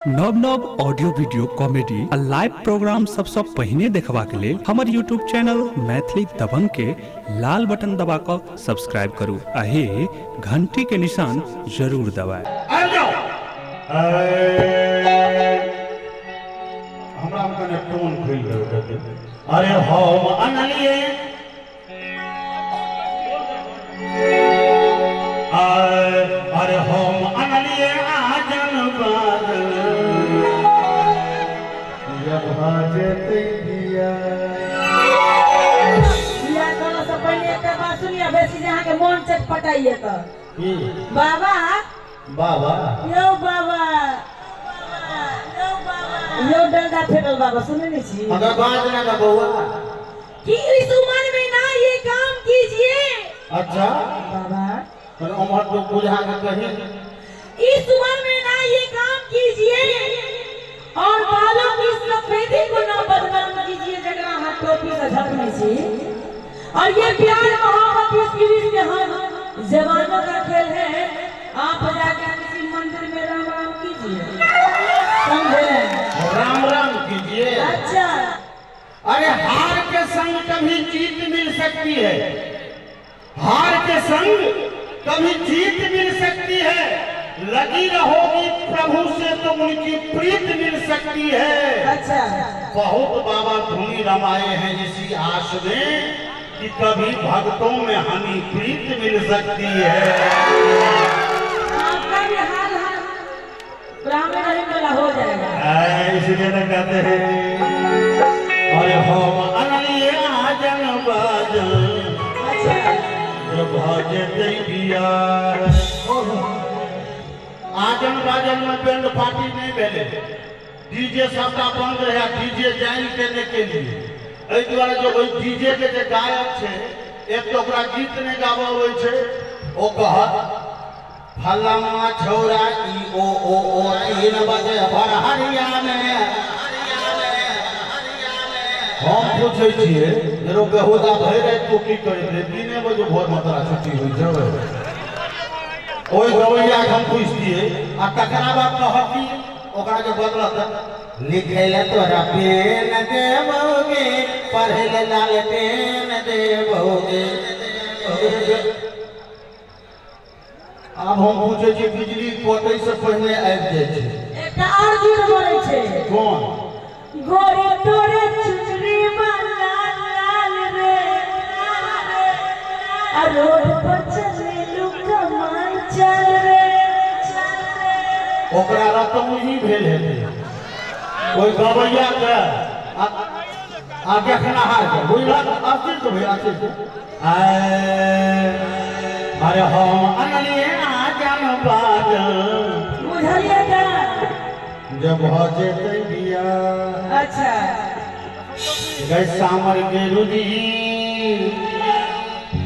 नव नव audio video comedy आ लाइव प्रोग्राम सबसँ पहिने देखबाक लेल हमर यूट्यूब चैनल मैथिली दबंग के लाल बटन दबा कऽ सब्सक्राइब करू आ हे घंटी के निशान जरूर दबाएं। हमरा कने टोन खुलि गेल। अरे हम अनलिए अरे हम अनलिए आजन बाजन जेते दिया बिया करऽ से पहिले एकटा बात सुनिए, बेसी जे अहाँके मोन चटपटाइए तऽ की बाबा बाबा यौ बाबा यौ बाबा यौ डंडा फेकल बाबा सुनै नहीं छी। अगर बात ना का बउआ कि इस उम्र में ना ये काम कीजिए। अच्छा बाबा पर उम्र तो बुझा के कही इस उम्र में ना ये काम कीजिए और बालों की सफेदी को ना बदनाम कीजिए जगह हाथ टोपी से झपने छी। और ये प्यार मोहब्बत इश्क के हम जवानों का खेल है, आप जाकर किसी मंदिर में राम राम कीजिए, समझे? राम राम कीजिए। अच्छा अरे हार के संग कभी जीत मिल सकती है, हार के संग कभी जीत मिल सकती है, लगी रहोगी प्रभु से तो उनकी प्रीत मिल सकती है। अच्छा बहुत बाबा धूनी रमाए हैं इसी आश में कि कभी भक्तों में हनी प्रीत मिल सकती है। आपका भी हाल हाल ब्राह्मण वाला हो जाएगा, इसलिए न कहते हैं अरे हम अनलिए आजन बाजन। अच्छा जब भजे दिया आजन बाजन में बैंड पार्टी नहीं भेले, डीजे सबटा बंद रहे, डीजे ज्वाइन करने के लिए एहि दुआरे जो ओहि डीजे के जे गायक छै एक तो ओकरा गीत नहीं गाबऽ अबै छै, ओ कहत फलाना छौरा ई ओ ओ ओ 3 बजे भरहरिया में। हम पूछै छियै जे रो बेहुदा भरि राति तू की करैत रहे, 3 बजे भोर में तोरा छुट्टी होइ छौ? ओहि गवैया के हम पूछतियै आ तकरा बाद कहती ओकरा जे बदलत लिखै ले तोरा पेन देबोगे, पढ़ै ले लालटेन देबोगे। आब हम पूछै छियै बिजली कटै से पहिने आबि जाइ छै। एकटा और झूठ बोलै छै। कोन? गोरी तोरे चुनरी में लाल लाल रे आ रोड पर चलेलू कमाई चल रे। ओकरा रतम ही भेल हेतै ओहि गवैया के आ देखनाहार के, बुझलक? अस्थिर तो भेल, अस्थिर। अरे हम अनलिए आजन बाजन बुझलिए का जब भऽ जेतै बिया। अच्छा गै सामर के रुदी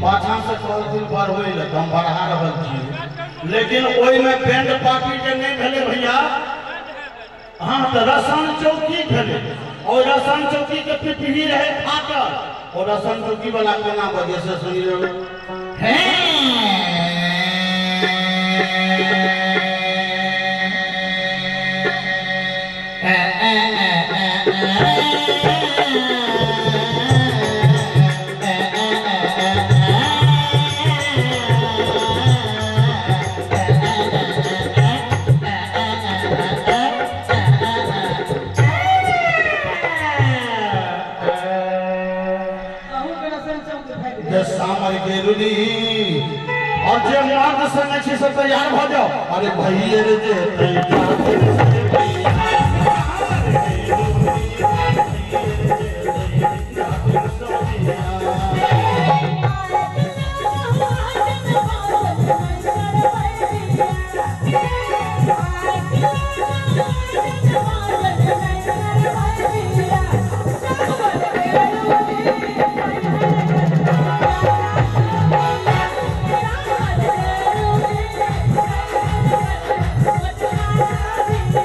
पाछाँ से कहलथिन बढ़बै लए तऽ हम बढ़ा रहल छी, लेकिन ओहिमे बैंड पार्टी जे नहि भेलै भैया। हाँ तऽ रसन चौकी भेलै, और रसन चौकी के पिपही रहे फाटल, और रसन चौकी वाला कोना बजे से सुनियो हे और जे मर्द संगे छी से तैयार भ जाओ। अरे भैया रे जे Thank you.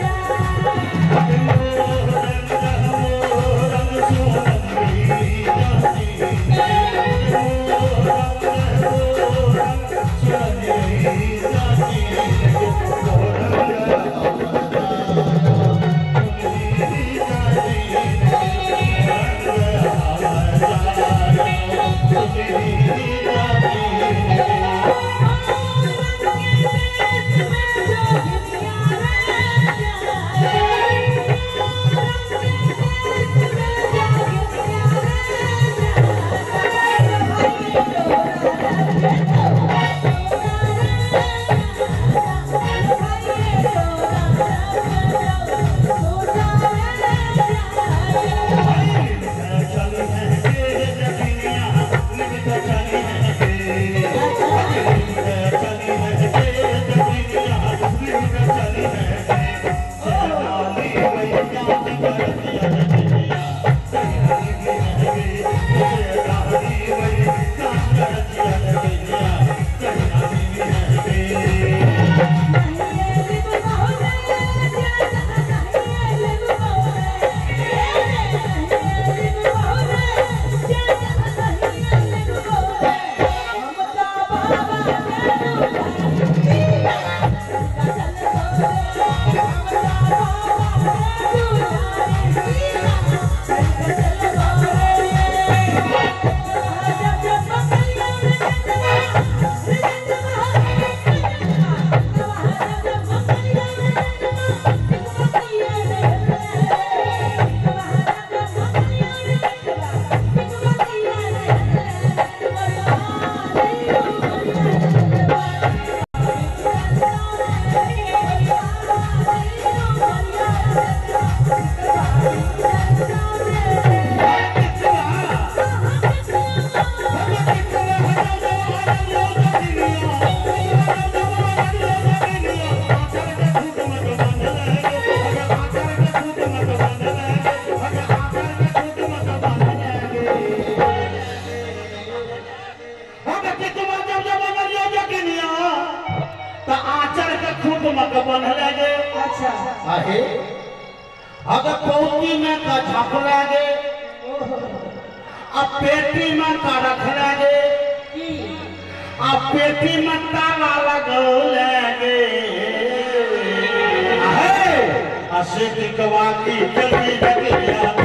आहे अगर पौती में का झप लागे अब पेटी में का रख लागे अब पेटी में ताला लगो लागे आहे असे कवा की जल्दी जगिया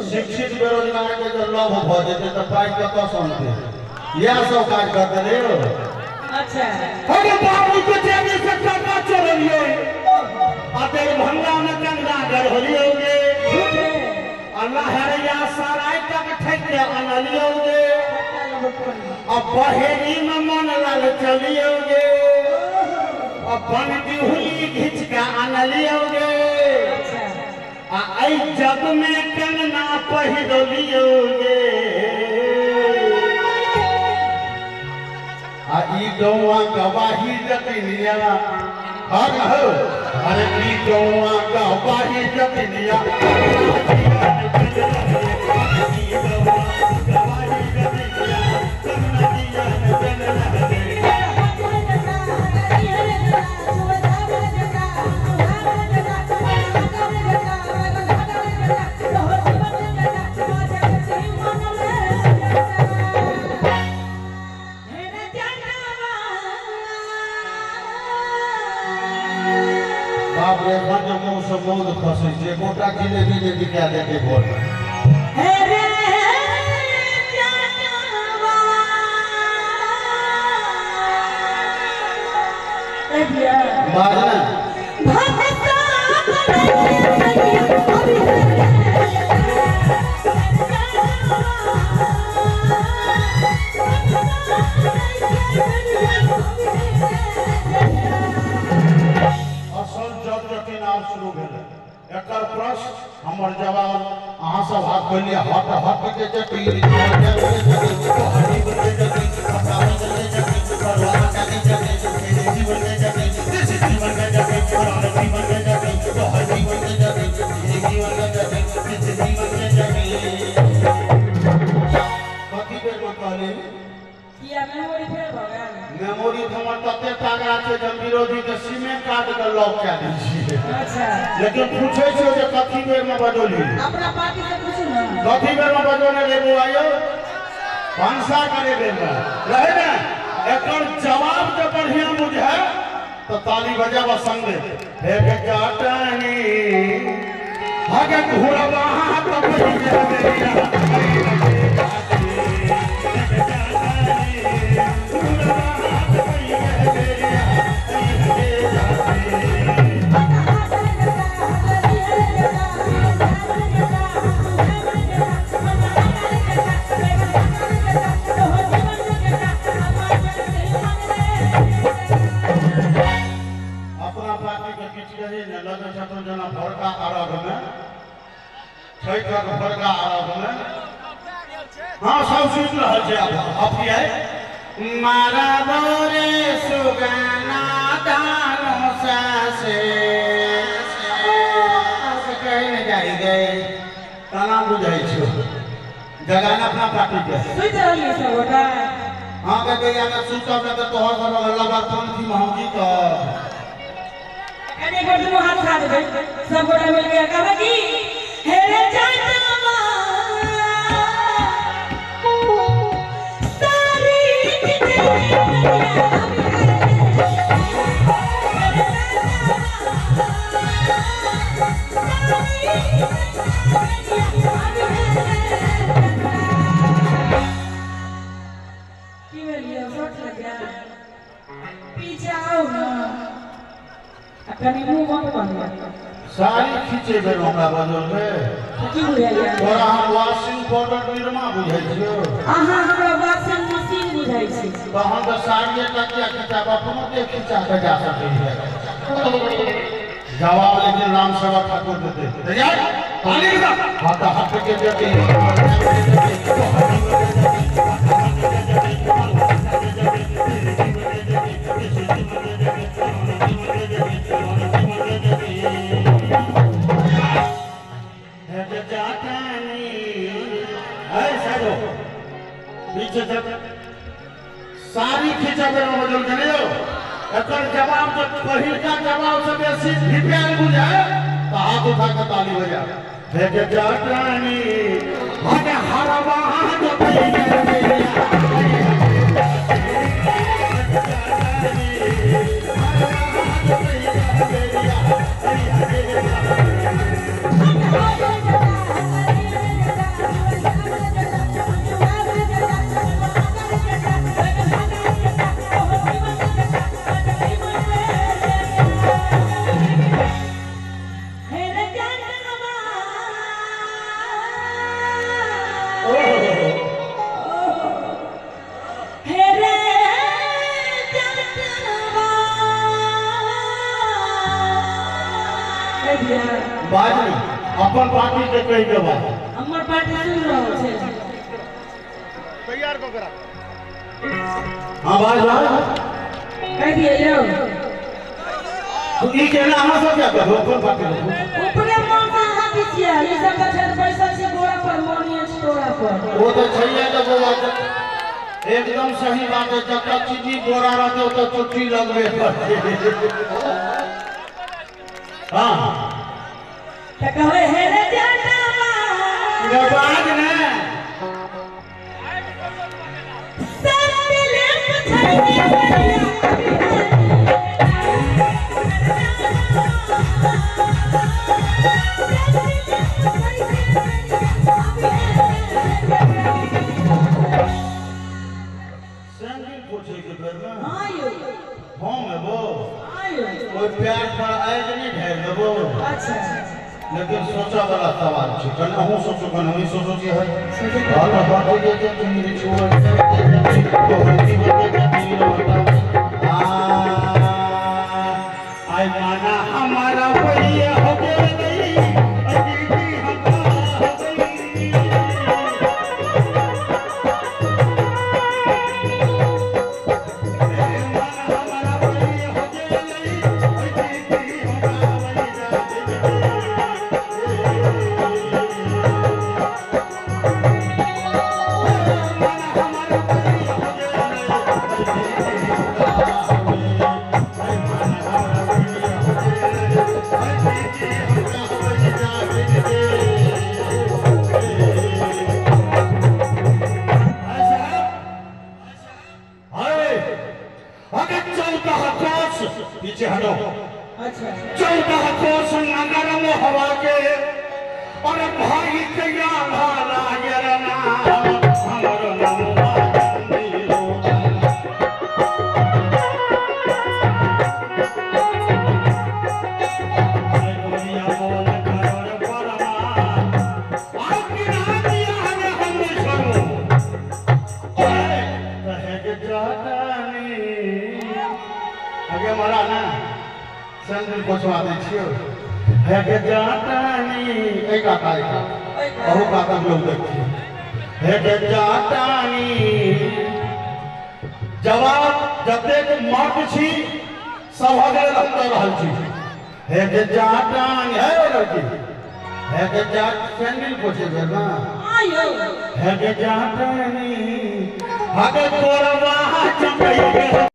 शिक्षित बेरोजगार के जब लोभ भ जेतै त पाइ कतऽ सँ अनतै इएह सब काज करतै रे। अच्छा अरे बाबू के जेबी से टका चोरलियै आ दरभंगा में कंगना गढ़लियै गे अल्लाह हरैया सराय तक ठकि के अनलियै गे आ बहेरी में मन लाल चलियै गे आ बनबिहुली घिच के अनलियै गे आ ऐ जग में कंगना पहिरलियो गे आ ई गौआ गवाही जतिनिया हर हो अरे ई गौआ गवाही जतिनिया गोटा जिलेबी ने बिका देते भोर में। असल जग जटिन आब शुरू भेलै। एकर प्रश्न हमर जवाब अहाँ सब हाथ खोलिए हट हट के जटिन कथी बेर में कहली मेमोरी हमर तते तगड़ा छै जे विरोधी के सीमे कार्ड के लॉक कए दै छियै। अच्छा लेकिन पूछै छियै जे कथी बेर में बजौली अपना पार्टी से पूछू ना कथी बेर में बजौने रे बौआ यौ भनसा करे बेर में रहे ने एकर जवाब जे बढ़िया बुझे तो ताली बजाब संगे हे जटनी हगे घुरबा हाथ पहिरे बेरिया हाँ सब सुन रहल छै। अब की है मारा बोरे सुगना दानो से कहीं नहीं जाई गए तना बुझाई छो जगाना अपना पार्टी के सुति रहलियै सब गोटा। हाँ के अगर सुतब न त तोहर सब लगा पंथी में हम जीतब कने एक बार दुनू हाथ उठा देबै सब गोटा मिल के कहबै की हे रे जटवा सारी की भेल यौ सब लाज लगे पीछे आओ ना कनी मुंह मत बंद साड़ी खींचे बेर हमरा बजल रे की बुझाइया तोरा हम वॉशिंग पाउडर निरमा बुझै छियो। अहाँ हमरा वॉशिंग मशीन बुझै छी। तहन तऽ साड़िए टा किया खिंचाब अपनो के खिंचा के जा सकै है। जवाब लेकिन राम सेवक ठाकुर देते तैयार ताली के साथ हाथ हाथ के जति पीछे से सारी खींचा बेर बदल के एकर जवाब तो पहिलका जवाब से बेसी ढिपेल बुझाए तो हाथ उठा के ताली बजा हे जाटानी हटे हरवा अपन पार्टी के कहि देबा हमर पार्टी सुन रहल छै तैयार क करा। हां भाई भाई कहि दिए यौ तो ई केना अहाँ सब क्या कहू अपन पार्टी ऊपरे मन से अहाँ दिसिया ई सब त छै पैसा छै बोरा पर मोनी अछि तोरा पर ओ त छैया त बौआ एकदम सही बात है। जतऽ चीनी बोरा रहतै ओतऽ चुट्टी लगबे करतै। हां त कहै हे रे जाटवा बाज ने सर ले पछाई के बलिया सैंडल पोछे के बेर में हां यो हम एबो हां यो ओइ प्यार पर आगि नहि ढारि देबो। अच्छा लेकिन सोचा वाला सवाल छै कने अहूँ सोचू कने हमही सोचू छी है आई माना हमारा भैया हो गई दीदी हमारा हो गई माना हमारा भैया हो गई दीदी हमारा पीछे हटो। अच्छा 14 कोस नगर में हवा के और भाई के पहुंचवा दै छियो हे के जाटानी एक आता एक अहू काका लोग देखिए हे के जाटानी जवाब जतेक मर्द छी सभक लेल हम दऽ रहल छी। हे के जाटानी हे लड़की हे के जाट सैंडल पोछे भेल ना हे के जाटानी हके तोरवा चपई के।